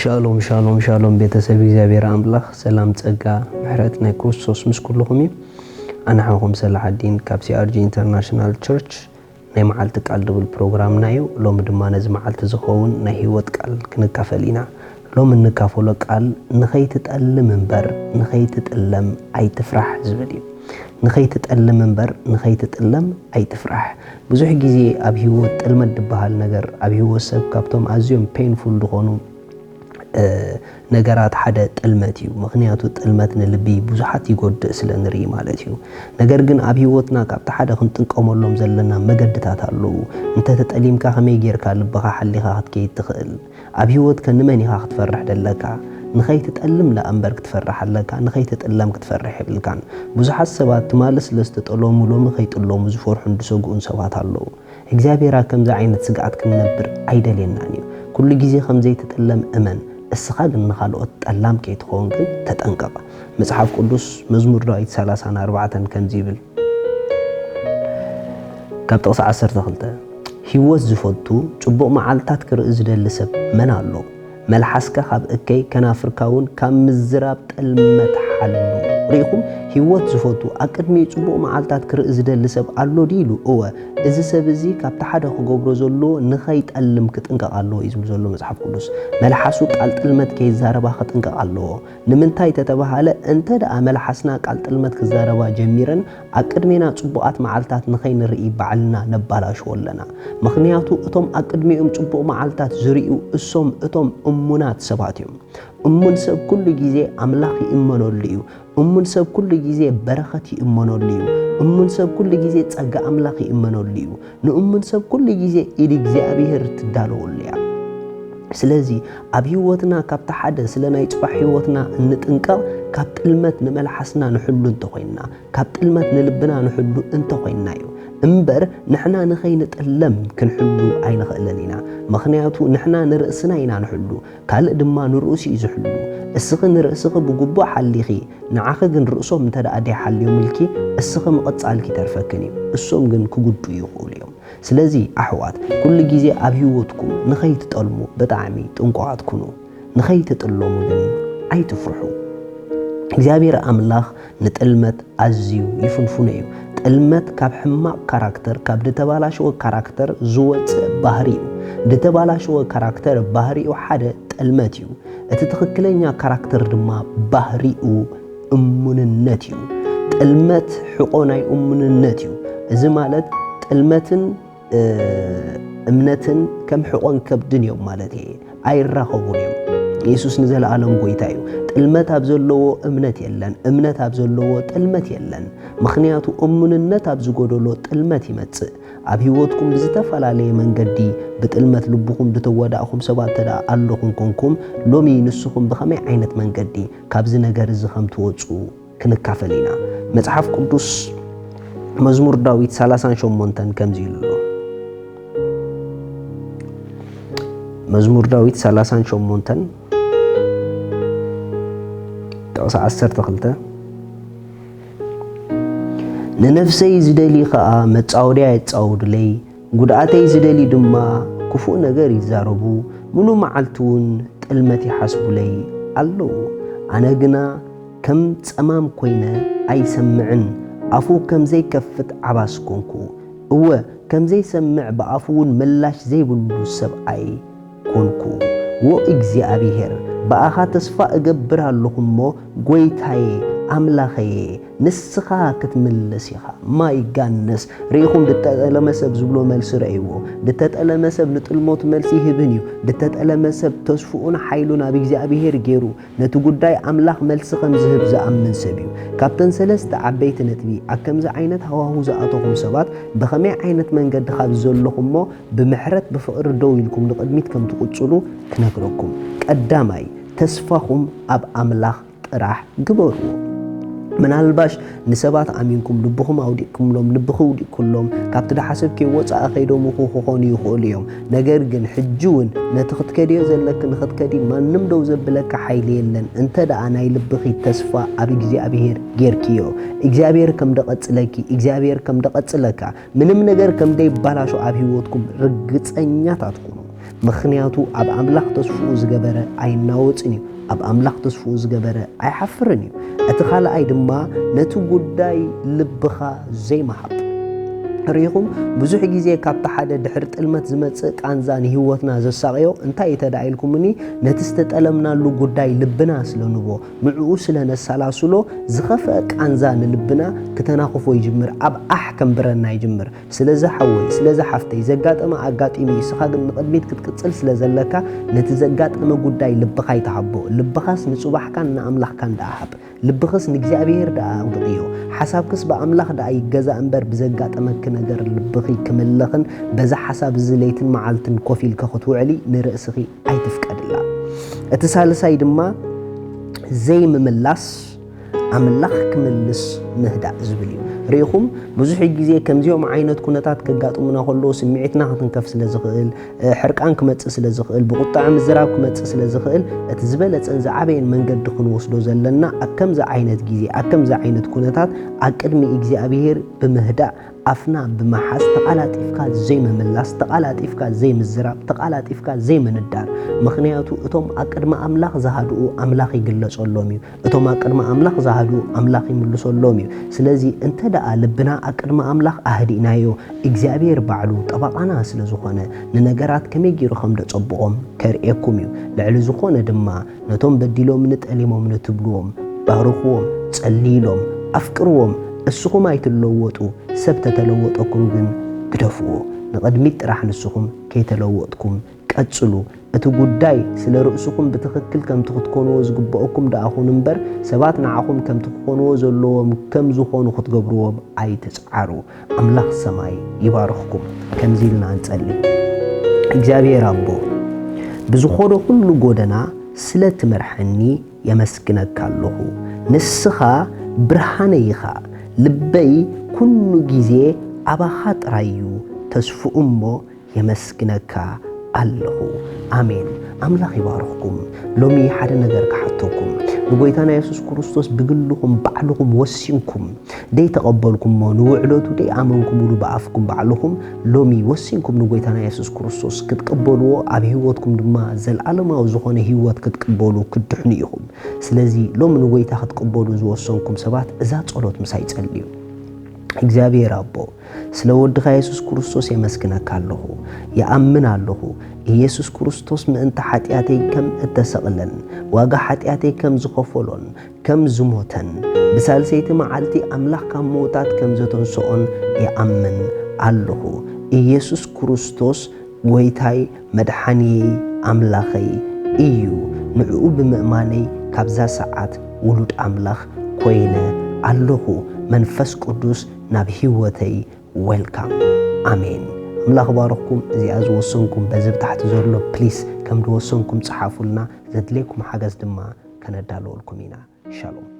ሻሎም ሻሎም ሻሎም፣ ቤተሰብ እግዚኣብሔር ኣምላኽ ሰላም፣ ጸጋ፣ ምሕረት ናይ ክርስቶስ ምስ ኩልኹም እዩ። ኣነ ሓውኹም ሰላሓዲን ካብ ሲኣርጂ ኢንተርናሽናል ቸርች ናይ መዓልቲ ቃል ድብል ፕሮግራምና እዩ። ሎሚ ድማ ነዚ መዓልቲ ዝኸውን ናይ ህይወት ቃል ክንካፈል ኢና። ሎሚ እንካፈሎ ቃል፣ ንኸይትጠልም እምበር ንኸይትጥለም ኣይትፍራሕ ዝብል እዩ። ንኸይትጠልም እምበር ንኸይትጥለም ኣይትፍራሕ። ብዙሕ ግዜ ኣብ ህይወት ጥልመት ዝበሃል ነገር ኣብ ህይወት ሰብ ካብቶም ኣዝዮም ፔንፉል ዝኾኑ ነገራት ሓደ ጥልመት እዩ። ምኽንያቱ ጥልመት ንልቢ ብዙሓት ይጎድእ ስለ ንርኢ ማለት እዩ። ነገር ግን ኣብ ህይወትና ካብቲ ሓደ ክንጥንቀመሎም ዘለና መገድታት ኣለዉ። እንተ ተጠሊምካ ከመይ ጌርካ ልብኻ ሓሊኻ ክትከይድ ትኽእል? ኣብ ህይወትከ ንመን ኢኻ ክትፈርሕ ደለካ? ንኸይትጠልም ደኣ እምበር ክትፈርሕ ኣለካ፣ ንኸይትጥለም ክትፈርሕ የብልካን። ብዙሓት ሰባት ትማሊ ስለ ዝተጠለሙ ሎሚ ከይጥለሙ ዝፈርሑን ዝሰግኡን ሰባት ኣለዉ። እግዚኣብሔር ኣብ ከምዚ ዓይነት ስግኣት ክንነብር ኣይደልየናን እዩ። ኩሉ ግዜ ከም ዘይትጥለም እመን፣ እስኻ ግን ንኻልኦት ጠላም ከይትኸውን ግን ተጠንቀቕ። መጽሓፍ ቅዱስ መዝሙር ዳዊት ሰላሳን ኣርባዕተን ከምዚ ይብል፣ ካብ ጥቕሲ ዓሰርተ ክልተ፣ ህይወት ዝፈቱ ጽቡቕ መዓልታት ክርኢ ዝደሊ ሰብ መን ኣሎ? መልሓስካ ካብ እከይ ከናፍርካ እውን ካብ ምዝራብ ጥልመት ሓሉ። ርኢኹም፣ ህይወት ዝፈቱ ኣብ ቅድሚኡ ጽቡቕ መዓልታት ክርኢ ዝደሊ ሰብ ኣሎ ድዩ ኢሉ? እወ፣ እዚ ሰብ እዚ ካብቲ ሓደ ክገብሮ ዘለዎ ንኸይጠልም ክጥንቀቕ ኣለዎ እዩ ዝብል ዘሎ መጽሓፍ ቅዱስ። መልሓሱ ቃል ጥልመት ከይዛረባ ክጥንቀቕ ኣለዎ። ንምንታይ ተተባሃለ፣ እንተ ደኣ መልሓስና ቃል ጥልመት ክዛረባ ጀሚረን፣ ኣብ ቅድሜና ጽቡቓት መዓልታት ንኸይንርኢ ባዕልና ነባላሽዎ ኣለና። ምኽንያቱ እቶም ኣብ ቅድሚኦም ጽቡቕ መዓልታት ዝርእዩ እሶም እቶም እሙናት ሰባት እዮም። እሙን ሰብ ኩሉ ግዜ ኣምላኽ ይእመነሉ እዩ። እሙን ሰብ ኩሉ ግዜ በረኸት ይእመነሉ እዩ። እሙን ሰብ ኩሉ ግዜ ጸጋ ኣምላኽ ይእመነሉ እዩ። ንእሙን ሰብ ኩሉ ግዜ ኢድ እግዚኣብሔር ትዳለወሉ እያ። ስለዚ ኣብ ህይወትና ካብቲ ሓደ ስለ ናይ ጽባሕ ህይወትና እንጥንቀቕ፣ ካብ ጥልመት ንመልሓስና ንሕሉ እንተኾይንና፣ ካብ ጥልመት ንልብና ንሕሉ እንተኾይንና እዩ። እምበር ንሕና ንኸይንጥለም ክንሕሉ ኣይንኽእልን ኢና። ምኽንያቱ ንሕና ንርእስና ኢና ንሕሉ፣ ካልእ ድማ ንርእሱ እዩ ዝሕሉ። እስኺ ንርእስኺ ብግቡእ ሓሊኺ፣ ንዓኺ ግን ርእሶም እንተ ደኣ ደይሓልዮምልኪ፣ እስኺ ምቕጻልኪ ይተርፈክን እዩ። እሶም ግን ክጉድኡ ይኽእሉ እዮም። ስለዚ ኣሕዋት፣ ኩሉ ግዜ ኣብ ህይወትኩም ንኸይትጠልሙ ብጣዕሚ ጥንቁቓት ኩኑ። ንኸይትጥለሙ ግን ኣይትፍርሑ። እግዚኣብሔር ኣምላኽ ንጥልመት ኣዝዩ ይፍንፍኖ እዩ። ጥልመት ካብ ሕማቕ ካራክተር፣ ካብ ዝተባላሸወ ካራክተር ዝወጽእ ባህሪ እዩ። ዝተባላሸወ ካራክተር ባህሪኡ ሓደ ጥልመት እዩ። እቲ ትኽክለኛ ካራክተር ድማ ባህሪኡ እሙንነት እዩ። ጥልመት ሕቖ ናይ እሙንነት እዩ። እዚ ማለት ጥልመትን፣ እ፣ እምነትን ከም ሕቖን ከብድን እዮም ማለት እየ። ኣይራኸቡን እዮም። የሱስ ንዘለኣለም ጎይታ እዩ። ጥልመት ኣብ ዘለዎ እምነት የለን። እምነት ኣብ ዘለዎ ጥልመት የለን። ምኽንያቱ እሙንነት ኣብ ዝጎደሎ ጥልመት ይመጽእ። ኣብ ህይወትኩም ብዝተፈላለየ መንገዲ ብጥልመት ልብኹም ዝተወዳእኹም ሰባት እንተ ደኣ ኣለኹም ኮንኩም፣ ሎሚ ንስኹም ብኸመይ ዓይነት መንገዲ ካብዚ ነገር እዚ ከም ትወጹ ክንካፈል ኢና። መጽሓፍ ቅዱስ መዝሙር ዳዊት ሰላሳን ሸሞንተን ከምዚ ኢሉ ኣሎ። መዝሙር ዳዊት ሰላሳን ሸሞንተን ጥቕሲ ዓሰርተ ክልተ፣ ንነፍሰይ ዝደሊ ኸኣ መጻወድያ የጻውድለይ፣ ጉድኣተይ ዝደሊ ድማ ክፉእ ነገር ይዛረቡ፣ ምሉእ መዓልቲ እውን ጥልመት ይሓስቡለይ ኣለዉ። ኣነ ግና ከም ጸማም ኮይነ ኣይሰምዕን፣ ኣፉ ከም ዘይከፍት ዓባስ ኮንኩ። እወ፣ ከም ዘይሰምዕ ብኣፉ እውን ምላሽ ዘይብሉ ሰብኣይ ኮንኩ። ዎ እግዚኣብሔር፣ ብኣኻ ተስፋ እገብር ኣለኹ እሞ፣ ጐይታየ፣ ኣምላኸየ፣ ንስኻ ክትምልስ ኢኻ። ማይ ጋነስ ርኢኹም፣ ድተጠለመ ሰብ ዝብሎ መልሲ ረእይዎ። ድተጠለመ ሰብ ንጥልሞቱ መልሲ ይህብን እዩ። ድተጠለመ ሰብ ተስፍኡን ሓይሉን ኣብ እግዚኣብሔር ገይሩ፣ ነቲ ጉዳይ ኣምላኽ መልሲ ከም ዝህብ ዝኣምን ሰብ እዩ። ካብተን ሰለስተ ዓበይቲ ነጥቢ፣ ኣብ ከምዚ ዓይነት ሃዋሁ ዝኣተኹም ሰባት፣ ብኸመይ ዓይነት መንገዲ ካብ ዘለኹም እሞ፣ ብምሕረት ብፍቕሪ ደው ኢልኩም ንቕድሚት ከም ትቕጽሉ ክነግረኩም። ቀዳማይ፣ ተስፋኹም ኣብ ኣምላኽ ጥራሕ ግበርዎ። ምናልባሽ ንሰባት ኣሚንኩም ልብኹም ኣውዲቕኩምሎም፣ ልብኺ ኣውዲቕኩሎም፣ ካብቲ ድሓሰብክዮ ወጻኢ ከይደምኹ ክኾኑ ይኽእሉ እዮም። ነገር ግን ሕጂ እውን ነቲ ክትከድዮ ዘለኪ ንኽትከዲ ማንም ደው ዘብለካ ሓይሊ የለን። እንተ ደኣ ናይ ልብኺ ተስፋ ኣብ እግዚኣብሔር ጌርክዮ፣ እግዚኣብሔር ከም ደቐጽለኪ፣ እግዚኣብሔር ከም ደቐጽለካ፣ ምንም ነገር ከም ደይባላሾ ኣብ ህይወትኩም ርግጸኛታት ኩኑ። ምኽንያቱ ኣብ ኣምላኽ ተስፍኡ ዝገበረ ኣይናወጽን እዩ፣ ኣብ ኣምላኽ ተስፍኡ ዝገበረ ኣይሓፍርን እዩ። እቲ ካልኣይ ድማ ነቲ ጉዳይ ልብኻ ዘይምሃብ። ርኢኹም፣ ብዙሕ ግዜ ካብቲ ሓደ ድሕሪ ጥልመት ዝመጽእ ቃንዛ ንህይወትና ዘሳቕዮ እንታይ እዩ ተዳ ኢልኩምኒ፣ ነቲ ዝተጠለምናሉ ጉዳይ ልብና ስለ ንቦ፣ ንዕኡ ስለ ነሰላስሎ፣ ዝኸፍአ ቃንዛ ንልብና ክተናኽፎ ይጅምር፣ ኣብ ኣሕ ከንብረና ይጅምር። ስለዚ ሓወይ፣ ስለዚ ሓፍተይ፣ ዘጋጠመ ኣጋጢሙ እዩ፣ እስኻ ግን ንቕድሚት ክትቅጽል ስለ ዘለካ፣ ነቲ ዘጋጠመ ጉዳይ ልብኻ ኣይትሃቦ። ልብኻስ ንጽባሕካን ንኣምላኽካን ደኣ ሃብ። ልብኽስ ንእግዚኣብሔር ደኣ ኣውድቕዮ። ሓሳብክስ ብኣምላኽ ደኣ ይገዛእ እምበር፣ ብዘጋጠመኪ ነገር ልብኺ ክምለኽን በዛ ሓሳብ እዚ ለይትን መዓልትን ኮፍ ኢልኪ ክትውዕሊ ንርእስኺ ኣይትፍቀድላ። እቲ ሳልሳይ ድማ ዘይምምላስ ኣምላኽ ክምልስ ምህዳእ ዝብል እዩ። ርኢኹም፣ ብዙሕ ግዜ ከምዚኦም ዓይነት ኩነታት ከጋጥሙና ከለዉ ስምዒትና ክትንከፍ ስለ ዝኽእል፣ እ፣ ሕርቃን ክመጽእ ስለ ዝኽእል፣ ብቁጥዐ ምዝራብ ክመጽእ ስለ ዝኽእል፣ እቲ ዝበለጸን ዝዓበየን መንገዲ ክንወስዶ ዘለና ኣብ ከምዚ ዓይነት ግዜ፣ ኣብ ከምዚ ዓይነት ኩነታት ኣብ ቅድሚ እግዚኣብሔር ብምህዳእ ኣፍና ብምሓዝ ተቓላጢፍካ ዘይምምላስ፣ ተቓላጢፍካ ዘይምዝራብ፣ ተቓላጢፍካ ዘይምንዳር። ምኽንያቱ እቶም ኣብ ቅድሚ ኣምላኽ ዝሃድኡ ኣምላኽ ይግለጸሎም እዩ። እቶም ኣብ ቅድሚ ኣምላኽ ዝሃድኡ ኣምላኽ ይምልሰሎም እዩ። ስለዚ እንተ ደኣ ልብና ኣብ ቅድሚ ኣምላኽ ኣህዲእናዮ፣ እግዚኣብሔር ባዕሉ ጠበቓና ስለ ዝኾነ ንነገራት ከመይ ገይሩ ከም ደጸብቖም ከርእየኩም እዩ። ልዕሊ ዝኾነ ድማ ነቶም በዲሎምኒ ጠሊሞምኒ ትብልዎም ባርኽዎም፣ ጸልይሎም፣ ኣፍቅርዎም። እስኹም ኣይትለወጡ፣ ሰብ ተተለወጠኩም ግን ግደፍዎ። ንቕድሚት ጥራሕ ንስኹም ከይተለወጥኩም ቀጽሉ። እቲ ጉዳይ ስለ ርእስኹም ብትኽክል ከምቲ ክትኮንዎ ዝግብኦኩም ደኣ ኹኑ እምበር፣ ሰባት ንዓኹም ከምቲ ክኾንዎ ዘለዎም ከም ዝኾኑ ክትገብርዎም ኣይትጽዓሩ። ኣምላኽ ሰማይ ይባርኽኩም። ከምዚ ኢልና ንጸሊ። እግዚኣብሔር ኣቦ፣ ብዝኾዶ ኩሉ ጎደና ስለ ትመርሐኒ የመስግነካ ኣለኹ። ንስኻ ብርሃነይ ኢኻ። ልበይ ኩሉ ግዜ ኣባኻ ጥራይ እዩ ተስፍኡ እሞ የመስግነካ ኣለኹ። ኣሜን። ኣምላኽ ይባርኽኩም። ሎሚ ሓደ ነገር ክሓተኩም። ንጎይታና የሱስ ክርስቶስ ብግልኹም ባዕልኹም ወሲንኩም ደይተቐበልኩሞ፣ ንውዕለቱ ደይኣመንኩምሉ ብኣፍኩም ባዕልኹም ሎሚ ወሲንኩም ንጎይታና የሱስ ክርስቶስ ክትቅበልዎ፣ ኣብ ህይወትኩም ድማ ዘልኣለማዊ ዝኾነ ህይወት ክትቅበሉ ክትድሕኑ ኢኹም። ስለዚ ሎሚ ንጎይታ ክትቅበሉ ዝወሰንኩም ሰባት እዛ ጸሎት ምሳይ ጸልዩ። እግዚኣብሔር ኣቦ፣ ስለ ወድኻ የሱስ ክርስቶስ የመስግነካ ኣለኹ። ይኣምን ኣለኹ፣ ኢየሱስ ክርስቶስ ምእንቲ ሓጢኣተይ ከም እተሰቕለን፣ ዋጋ ሓጢኣተይ ከም ዝኸፈሎን፣ ከም ዝሞተን፣ ብሳልሰይቲ መዓልቲ ኣምላኽ ካብ ምዉታት ከም ዘተንስኦን ይኣምን ኣለኹ። ኢየሱስ ክርስቶስ ጎይታይ መድሓንየይ ኣምላኸይ እዩ። ንዕኡ ብምእማነይ ካብዛ ሰዓት ውሉድ ኣምላኽ ኮይነ ኣለኹ። መንፈስ ቅዱስ ናብ ህይወተይ ዌልካም። ኣሜን። ኣምላኽ ባርኽኩም። እዚኣ ዝወሰንኩም በዚ ብታሕቲ ዘሎ ፕሊስ ከም ዝወሰንኩም ጸሓፉልና። ዘድልየኩም ሓገዝ ድማ ከነዳልወልኩም ኢና። ሻሎም።